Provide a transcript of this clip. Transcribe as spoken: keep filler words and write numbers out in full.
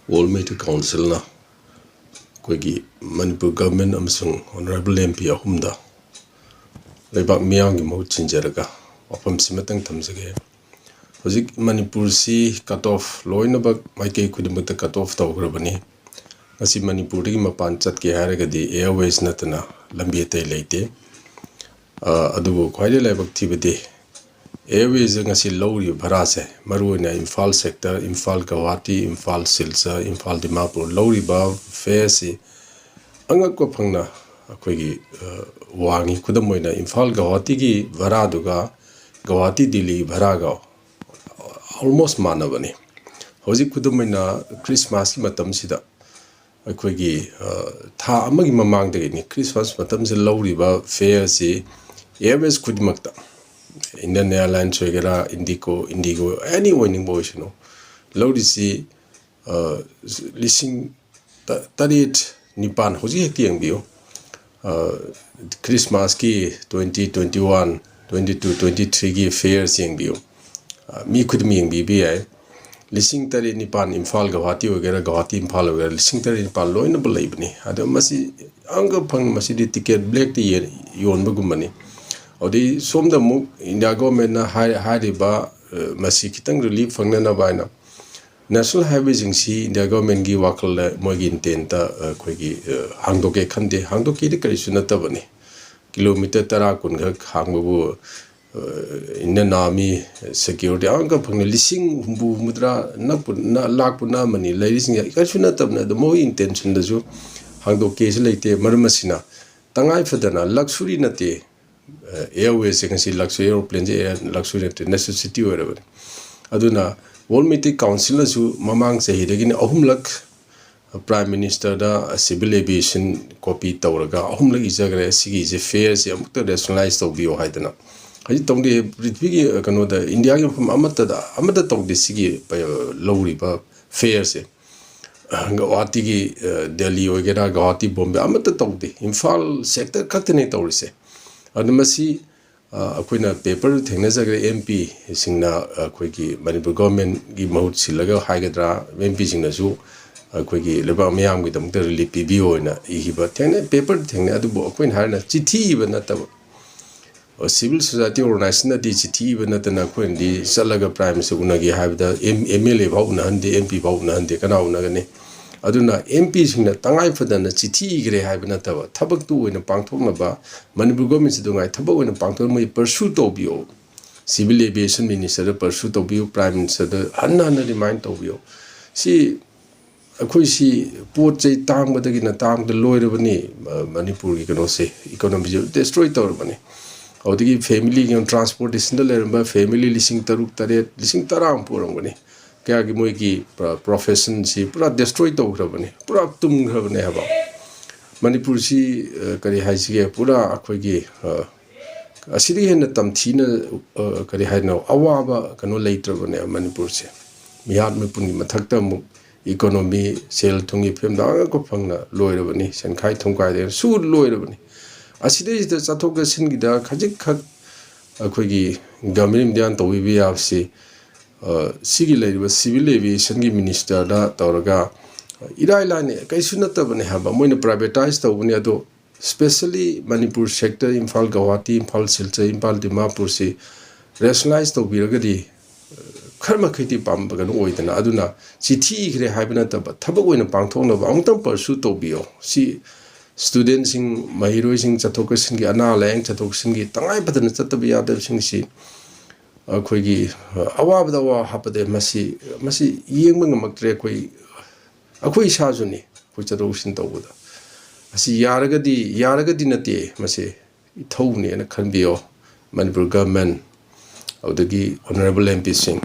World Meteor Councilꯅ ꯑꯩꯈꯣꯏꯒꯤ Manipur government ꯑꯃꯁꯨꯡ honourable M P ꯑꯍꯨꯝꯗ ꯂꯩꯕꯥꯛ ꯃꯤꯌꯥꯝꯒꯤ ꯃꯍꯨꯠ ꯁꯤꯟꯖꯔꯒ ꯋꯥꯐꯝꯁꯤꯃꯇꯪ ꯊꯝꯖꯒꯦ꯫ ꯍꯧꯖꯤꯛ ꯃꯅꯤꯄꯨꯔꯁꯤ ꯀꯠ ꯑꯣꯐ ꯂꯣꯏꯅꯃꯛ ꯃꯥꯏꯀꯩ ꯈꯨꯗꯤꯡꯃꯛꯇ ꯀꯠ ꯑꯣꯐ ꯇꯧꯈ꯭ꯔꯕꯅꯤ꯫ ꯉꯁꯤ ꯃꯅꯤꯄꯨꯔꯗꯒꯤ ꯃꯄꯥꯟ ꯆꯠꯀꯦ ꯍꯥꯏꯔꯒꯗꯤ ꯑꯦꯌꯔꯋꯦꯁ ꯅꯠꯇꯅ ꯂꯝꯕꯤ ꯑꯇꯩ ꯂꯩꯇꯦ꯫ ꯑ, ꯑꯗꯨꯕꯨ ꯈ꯭ꯋꯥꯏꯗꯒꯤ ꯂꯥꯏꯕꯛ ꯊꯤꯕꯗꯤ ꯑꯦꯌꯔꯋꯦꯁꯇ ꯉꯁꯤ ꯂꯧꯔꯤꯕ ꯚꯔꯥꯁꯦ, ꯃꯔꯨꯑꯣꯏꯅ ꯏꯝꯐꯥꯜ ꯁꯦꯛꯇꯔ, ꯏꯝꯐꯥꯜ ꯒꯧꯍꯥꯇꯤ, ꯏꯝꯐꯥꯜ ꯁꯤꯜꯆꯔ, ꯏꯝꯐꯥꯜ ꯗꯤꯃꯥꯄꯨꯔ ꯂꯧꯔꯤꯕ ꯐꯦꯌꯔꯁꯤ ꯑꯉꯛꯄ ꯐꯪꯅ ꯑꯩꯈꯣꯏꯒꯤ, ꯑ, ꯋꯥꯡꯉꯤ꯫ ꯈꯨꯗꯝ ꯑꯣꯏꯅ ꯏꯝꯐꯥꯜ ꯒꯧꯍꯥꯇꯤꯒꯤ ꯚꯔꯥꯗꯨꯒ ꯒꯧꯍꯥꯇꯤ ꯗꯤꯜꯂꯤꯒꯤ ꯚꯔꯥꯒ almost ꯃꯥꯟꯅꯕꯅꯤ꯫ ꯍꯧꯖꯤꯛ ꯈꯨꯗꯝ ꯑꯣꯏꯅ ꯈ꯭ꯔꯤꯁꯃꯥꯁꯀꯤ ꯃꯇꯝꯁꯤꯗ ꯑꯩꯈꯣꯏꯒꯤ, ꯑ, ꯊꯥ ꯑꯃꯒꯤ ꯃꯃꯥꯡꯗꯒꯤꯅꯤ, ꯈ꯭ꯔꯤꯁꯃꯥꯁ ꯃꯇꯝꯁꯤꯗ ꯂꯧꯔꯤꯕ ꯐꯦꯌꯔꯁꯤ ꯑꯦꯌꯔꯋꯦꯁ ꯈꯨꯗꯤꯡꯃꯛꯇ, ꯏꯟꯗꯤꯌꯟ ꯑꯦꯌꯔꯂꯥꯏꯟꯁ ꯑꯣꯏꯒꯦꯔꯥ, ꯏꯟꯗꯤꯒꯣ, ꯏꯟꯗꯤꯒꯣ, ꯑꯦꯅꯤ ꯑꯣꯏꯅꯤꯡꯕ ꯑꯣꯏꯁꯅꯨ, ꯂꯧꯔꯤꯁꯤ, ꯑ, ꯂꯤꯁꯤꯡ ꯇ-, ꯇꯔꯦꯠ, ꯅꯤꯄꯥꯟ, ꯍꯧꯖꯤꯛ ꯍꯦꯛꯇ ꯌꯦꯡꯕꯤꯌꯨ꯫ ꯑ, ꯈ꯭ꯔꯤꯁꯃꯥꯁꯀꯤ twenty twenty-one, twenty-two, twenty-threeꯒꯤ ꯐꯦꯌꯔꯁꯤ ꯌꯦꯡꯕꯤꯌꯨ꯫ ꯑ, ꯃꯤ ꯈꯨꯗꯤꯡꯃꯛ ꯌꯦꯡꯕꯤꯕ ꯌꯥꯏ꯫ ꯂꯤꯁꯤꯡ ꯇꯔꯦꯠ ꯅꯤꯄꯥꯟ, ꯏꯝꯐꯥꯜ ꯒꯧꯍꯥꯇꯤ ꯑꯣꯏꯒꯦꯔꯥ, ꯒꯧꯍꯥꯇꯤ ꯏꯝꯐꯥꯜ ꯑꯣꯏꯒꯦꯔꯥ, ꯂꯤꯁꯤꯡ ꯇꯔꯦꯠ ꯅꯤꯄꯥꯟ ꯂꯣꯏꯅꯃꯛ ꯂꯩꯕꯅꯤ꯫ ꯑꯗꯣ ꯃꯁꯤ ꯑꯉꯛꯄ ꯐꯪ-, ꯃꯁꯤꯗꯤ ꯇꯤꯀꯦꯠ ꯕ꯭ꯂꯦꯛꯇ ꯌꯦ-, ꯌꯣꯟꯕꯒꯨꯝꯕꯅꯤ꯫ ꯑꯗꯩ ꯁꯣꯝꯗ ꯑꯃꯨꯛ ꯏꯟꯗꯤꯌꯥ ꯒꯣꯔꯃꯦꯟꯅ ꯍꯥꯏ-, ꯍꯥꯏꯔꯤꯕ, ꯑ, ꯃꯁꯤ ꯈꯤꯇꯪ ꯔꯤꯂꯤꯐ ꯐꯪꯅꯅꯕ ꯍꯥꯏꯅ ꯅꯦꯁꯅꯦꯜ ꯍꯥꯏꯋꯦꯁꯤꯡꯁꯤ ꯏꯟꯗꯤꯌꯥ ꯒꯣꯔꯃꯦꯟꯒꯤ ꯋꯥꯈꯜꯗ, ꯃꯣꯏꯒꯤ ꯏꯟꯇꯦꯟꯇ, ꯑ, ꯑꯩꯈꯣꯏꯒꯤ, ꯑ, ꯍꯥꯡꯗꯣꯛꯀꯦ ꯈꯟꯗꯦ꯫ ꯍꯥꯡꯗꯣꯛꯀꯦꯗꯤ ꯀꯔꯤꯁꯨ ꯅꯠꯇꯕꯅꯤ꯫ ꯀꯤꯂꯣꯃꯤꯇꯔ ꯇꯔꯥ ꯀꯨꯟꯈꯛ ꯍꯥꯡꯕꯕꯨ, ꯑ, ꯏꯟꯗꯤꯌꯟ ꯑꯥꯔꯃꯤ ꯁꯦꯀ꯭ꯌꯨꯔꯤꯇꯤ ꯑꯉꯛꯄ ꯐꯪꯅ ꯂꯤꯁꯤꯡ ꯍꯨꯝꯐꯨ ꯍꯨꯝꯐꯨꯇꯔꯥ ꯅꯛꯄꯨ ꯅ-, ꯂꯥꯛꯄꯨ ꯅꯛꯑꯃꯅꯤ ꯂꯩꯔꯤꯁꯤꯡꯁꯦ꯫ ꯀꯔꯤꯁꯨ ꯅꯠꯇꯕꯅꯤ꯫ ꯑꯗꯣ ꯃꯣꯏ ꯏꯟꯇꯦꯟꯁꯟꯗꯁꯨ ꯍꯥꯡꯗꯣꯛꯀꯦꯁꯨ ꯂꯩꯇꯦ꯫ ꯃꯔꯝ ꯑꯁꯤꯅ ꯇꯉꯥꯏ ꯐꯗꯅ ꯂꯛꯁꯨꯔꯤ ꯅꯠꯇꯦ, ꯑ, ꯑꯦꯌꯔꯋꯦꯁꯁꯦ ꯉꯁꯤ ꯂꯛꯁꯨꯔꯤ, ꯑꯦꯔꯣꯄ꯭ꯂꯦꯟꯁꯦ ꯑꯦꯌꯔ ꯂꯛꯁꯨꯔꯤ ꯅꯠꯇꯦ, ꯅꯦꯁꯦꯁꯤꯇꯤ ꯑꯣꯏꯔꯕꯅꯤ꯫ ꯑꯗꯨꯅ ꯋꯥꯔꯜ ꯃꯤꯇꯤꯡ ꯀꯥꯎꯟꯁꯤꯜꯅꯁꯨ ꯃꯃꯥꯡ ꯆꯍꯤꯗꯒꯤꯅ ꯑꯍꯨꯝꯂꯛ ꯄ꯭ꯔꯥꯏꯝ ꯃꯤꯅꯤꯁꯇꯔꯗ ꯁꯤꯚꯤꯜ ꯑꯦꯚꯤꯌꯦꯁꯟ ꯀꯣꯄꯤ ꯇꯧꯔꯒ ꯑꯍꯨꯝꯂꯛ ꯏꯖꯈ꯭ꯔꯦ, ꯁꯤꯒꯤꯁꯦ ꯐꯦꯌꯔꯁꯦ ꯑꯃꯨꯛꯇ ꯔꯦꯁꯅꯦꯂꯥꯏꯁ ꯇꯧꯕꯤꯌꯣ ꯍꯥꯏꯗꯅ꯫ ꯍꯧꯖꯤꯛ ꯇꯧꯗꯦ, ꯄ꯭ꯔꯤꯊꯤꯕꯤꯒꯤ, ꯑ, ꯀꯩꯅꯣꯗ, ꯏꯟꯗꯤꯌꯥꯒꯤ ꯃꯐꯝ ꯑꯃꯠꯇꯗ, ꯑꯃꯠꯇ ꯇꯧꯗꯦ ꯁꯤꯒꯤ, ꯑ, ꯂꯧꯔꯤꯕ ꯐꯦꯌꯔꯁꯦ꯫ ꯒꯧꯍꯥꯇꯤꯒꯤ, ꯑ, ꯗꯦꯜꯂꯤ ꯑꯣꯏꯒꯦꯔꯥ, ꯒꯧꯍꯥꯇꯤ, ꯕꯣꯝꯕꯦ, ꯑꯃꯠꯇ ꯇꯧꯗꯦ꯫ ꯏꯝꯐꯥꯜ ꯁꯦꯛꯇꯔ ꯈꯛꯇꯅꯦ ꯇꯧꯔꯤꯁꯦ꯫ ꯑꯗꯨ ꯃꯁꯤ, ꯑ, ꯑꯩꯈꯣꯏꯅ ꯄꯦꯄꯔ ꯊꯦꯡꯅꯖꯈ꯭ꯔꯦ, ꯑꯦꯝ ꯄꯤꯁꯤꯡꯅ ꯑꯩꯈꯣꯏꯒꯤ ꯃꯅꯤꯄꯨꯔ ꯒꯣꯔꯃꯦꯟꯒꯤ ꯃꯍꯨꯠ ꯁꯤꯜꯂꯒ ꯍꯥꯏꯒꯗ꯭ꯔꯥ, ꯑꯦꯝ ꯄꯤꯁꯤꯡꯅꯁꯨ ꯑꯩꯈꯣꯏꯒꯤ ꯂꯩꯕꯥꯛ ꯃꯤꯌꯥꯝꯒꯤꯗꯃꯛꯇ ꯔꯤꯂꯤꯐ ꯄꯤꯕꯤꯌꯣ ꯍꯥꯏꯅ ꯏꯈꯤꯕ ꯊꯦꯡꯅꯩ, ꯄꯦꯄꯔ ꯊꯦꯡꯅꯩ꯫ ꯑꯗꯨꯕꯨ ꯑꯩꯈꯣꯏꯅ ꯍꯥꯏꯔꯤꯅ ꯆꯤꯊꯤ ꯏꯕ ꯅꯠꯇꯕ, ꯁꯤꯚꯤꯜ ꯁꯣꯁꯥꯏꯇꯤ ꯑꯣꯔꯒꯅꯥꯏꯖꯦꯁꯟꯅꯗꯤ ꯆꯤꯊꯤ ꯏꯕ ꯅꯠꯇꯅ ꯑꯩꯈꯣꯏꯅꯗꯤ ꯆꯠꯂꯒ ꯄ꯭ꯔꯥꯏꯝ ꯃꯤꯅꯤꯁꯇꯔ ꯎꯅꯒꯦ ꯍꯥꯏꯕꯗ ꯑꯦꯝ, ꯑꯦꯝ ꯑꯦꯜ ꯑꯦ ꯐꯥꯎ ꯎꯅꯍꯟꯗꯦ, ꯑꯦꯝ ꯄꯤ ꯐꯥꯎ ꯎꯅꯍꯟꯗꯦ, ꯀꯅꯥ ꯎꯅꯒꯅꯤ? ꯑꯗꯨꯅ ꯑꯦꯝ ꯄꯤꯁꯤꯡꯅ ꯇꯉꯥꯏ ꯐꯗꯅ ꯆꯤꯊꯤ ꯏꯈ꯭ꯔꯦ ꯍꯥꯏꯕ ꯅꯠꯇꯕ, ꯊꯕꯛꯇꯨ ꯑꯣꯏꯅ ꯄꯥꯡꯊꯣꯛꯅꯕ, ꯃꯅꯤꯄꯨꯔ ꯒꯣꯔꯃꯦꯟꯁꯤꯗ ꯉꯥꯏ ꯊꯕꯛ ꯑꯣꯏꯅ ꯄꯥꯡꯊꯣꯛꯅꯕ ꯃꯣꯏ ꯄꯔꯁꯨ ꯇꯧꯕꯤꯌꯣ꯫ ꯁꯤꯚꯤꯜ ꯑꯦꯚꯤꯌꯦꯁꯟ ꯃꯤꯅꯤꯁꯇꯔꯗ ꯄꯔꯁꯨ ꯇꯧꯕꯤꯌꯨ, ꯄ꯭ꯔꯥꯏꯝ ꯃꯤꯅꯤꯁꯇꯔꯗ ꯍꯟꯅ ꯍꯟꯅ ꯔꯤꯃꯥꯏꯟ ꯇꯧꯕꯤꯌꯨ꯫ ꯁꯤ ꯑꯩꯈꯣꯏꯁꯤ ꯄꯣꯠ ꯆꯩ ꯇꯥꯡꯕꯗꯒꯤꯅ ꯇꯥꯡꯕꯗ ꯂꯣꯏꯔꯕꯅꯤ꯫ ꯃ-, ꯃꯅꯤꯄꯨꯔꯒꯤ ꯀꯩꯅꯣꯁꯦ, ꯏꯀꯣꯅꯣꯃꯤꯁꯦ ꯗꯤꯁꯇ꯭ꯔꯣꯏ ꯇꯧꯔꯕꯅꯤ꯫ ꯑꯗꯨꯗꯒꯤ ꯐꯦꯃꯤꯂꯤꯒꯤ ꯇ꯭ꯔꯥꯟꯁꯄꯣꯔꯇꯦꯁꯟꯗ ꯂꯩꯔꯝꯕ ꯐꯦꯃꯤꯂꯤ ꯂꯤꯁꯤꯡ ꯇꯔꯨꯛ, ꯇꯔꯦꯠ, ꯂꯤꯁꯤꯡ ꯇꯔꯥꯃꯨꯛ ꯄꯨꯔꯝꯒꯅꯤ꯫ ꯀꯌꯥꯒꯤ ꯃꯣꯏꯒꯤ ꯄ꯭ꯔ-, ꯄ꯭ꯔꯣꯐꯦꯁꯟꯁꯤ ꯄꯨꯔꯥ ꯗꯤꯁꯇ꯭ꯔꯣꯏ ꯇꯧꯈ꯭ꯔꯕꯅꯤ, ꯄꯨꯔꯥ ꯇꯨꯝꯈ꯭ꯔꯕꯅꯦ ꯍꯥꯏꯕ꯫ ꯃꯅꯤꯄꯨꯔꯁꯤ, ꯑ, ꯀꯔꯤ ꯍꯥꯏꯁꯤꯒꯦ, ꯄꯨꯔꯥ ꯑꯩꯈꯣꯏꯒꯤ, ꯑ, ꯑꯁꯤꯗꯒꯤ ꯍꯦꯟꯅ ꯇꯝꯊꯤꯅ, ꯑ, ꯀꯔꯤ ꯍꯥꯏꯅꯣ, ꯑꯋꯥꯕ ꯀꯩꯅꯣ ꯂꯩꯇ꯭ꯔꯕꯅꯦ ꯃꯅꯤꯄꯨꯔꯁꯦ꯫ ꯃꯤꯍꯥꯠ ꯃꯤꯄꯨꯟꯒꯤ ꯃꯊꯛꯇ ꯑꯃꯨꯛ ꯏꯀꯣꯅꯣꯃꯤ, ꯁꯦꯜ ꯊꯨꯝꯒꯤ ꯐꯤꯕꯝꯗ ꯑꯉꯛꯄ ꯐꯪꯅ ꯂꯣꯏꯔꯕꯅꯤ, ꯁꯦꯟꯈꯥꯏ ꯊꯨꯝꯈꯥꯏꯗꯅ ꯁꯨ ꯂꯣꯏꯔꯕꯅꯤ꯫ ꯑꯁꯤꯗꯩꯁꯤꯗ ꯆꯠꯊꯣꯛ ꯆꯠꯁꯤꯟꯒꯤꯗ ꯈꯖꯤꯛꯈꯛ ꯑꯩꯈꯣꯏꯒꯤ ꯒꯃꯔꯤꯝꯗꯤꯌꯥꯟ ꯇꯧꯕꯤꯕ ꯌꯥꯕꯁꯤ, ꯑ, ꯁꯤꯒꯤ ꯂꯩꯔꯤꯕ ꯁꯤꯚꯤꯜ ꯑꯦꯚꯤꯌꯦꯁꯟꯒꯤ ꯃꯤꯅꯤꯁꯇꯔꯗ ꯇꯧꯔꯒ ꯏꯔꯥꯏ ꯂꯥꯏꯅ ꯀꯩꯁꯨ ꯅꯠꯇꯕꯅꯦ ꯍꯥꯏꯕ, ꯃꯣꯏꯅ ꯄ꯭ꯔꯥꯏꯚꯦꯇꯥꯏꯁ ꯇꯧꯕꯅꯤ, ꯑꯗꯣ ꯁ꯭ꯄꯦꯁꯦꯜꯂꯤ ꯃꯅꯤꯄꯨꯔ ꯁꯦꯛꯇꯔ, ꯏꯝꯐꯥꯜ, ꯒꯧꯍꯥꯇꯤ, ꯏꯝꯐꯥꯜ ꯁꯤꯜꯆꯔ, ꯏꯝꯐꯥꯜ ꯗꯤꯃꯥꯄꯨꯔꯁꯤ ꯔꯦꯁꯅꯦꯂꯥꯏꯁ ꯇꯧꯕꯤꯔꯒꯗꯤ, ꯑ, ꯈꯔ ꯃꯈꯩꯗꯤ ꯄꯥꯝꯕ ꯀꯩꯅꯣ ꯑꯣꯏꯗꯅ, ꯑꯗꯨꯅ ꯆꯤꯊꯤ ꯏꯈ꯭ꯔꯦ ꯍꯥꯏꯕ ꯅꯠꯇꯕ, ꯊꯕꯛ ꯑꯣꯏꯅ ꯄꯥꯡꯊꯣꯛꯅꯕ ꯑꯃꯨꯛꯇꯪ ꯄꯔꯁꯨ ꯇꯧꯕꯤꯌꯣ꯫ ꯁꯤ ꯁ꯭ꯇꯨꯗꯦꯟꯁꯤꯡ, ꯃꯍꯩꯔꯣꯏꯁꯤꯡ ꯆꯠꯊꯣꯛ ꯆꯠꯁꯤꯟꯒꯤ, ꯑꯅꯥ ꯂꯥꯌꯦꯡ ꯆꯠꯊꯣꯛ ꯆꯠꯁꯤꯟꯒꯤ ꯇꯉꯥꯏ ꯐꯗꯅ ꯆꯠꯇꯕ ꯌꯥꯗꯕꯁꯤꯡꯁꯤ ꯑꯩꯈꯣꯏꯒꯤ, ꯑ, ꯑꯋꯥꯕꯗ ꯑꯋꯥꯕ ꯍꯥꯞꯄꯗ ꯃꯁꯤ, ꯃꯁꯤ ꯌꯦꯡꯕ ꯉꯝꯃꯛꯇ꯭ꯔꯦ꯫ ꯑꯩꯈꯣꯏ, ꯑꯩꯈꯣꯏ ꯏꯁꯥꯁꯨꯅꯤ, ꯑꯩꯈꯣꯏ ꯆꯠꯊꯣꯛ ꯆꯠꯁꯤꯟ ꯇꯧꯕꯗ꯫ ꯑꯁꯤ ꯌꯥꯔꯒꯗꯤ, ꯌꯥꯔꯒꯗꯤ ꯅꯠꯇꯦ, ꯃꯁꯤ ꯏꯊꯧꯅꯦꯅ ꯈꯟꯕꯤꯌꯣ, ꯃꯅꯤꯄꯨꯔ ꯒꯚꯔꯟꯃꯦꯟ, ꯑꯗꯨꯗꯒꯤ ꯑꯣꯅꯔꯦꯕꯜ ꯑꯦꯝ ꯄꯤꯁꯤꯡ꯫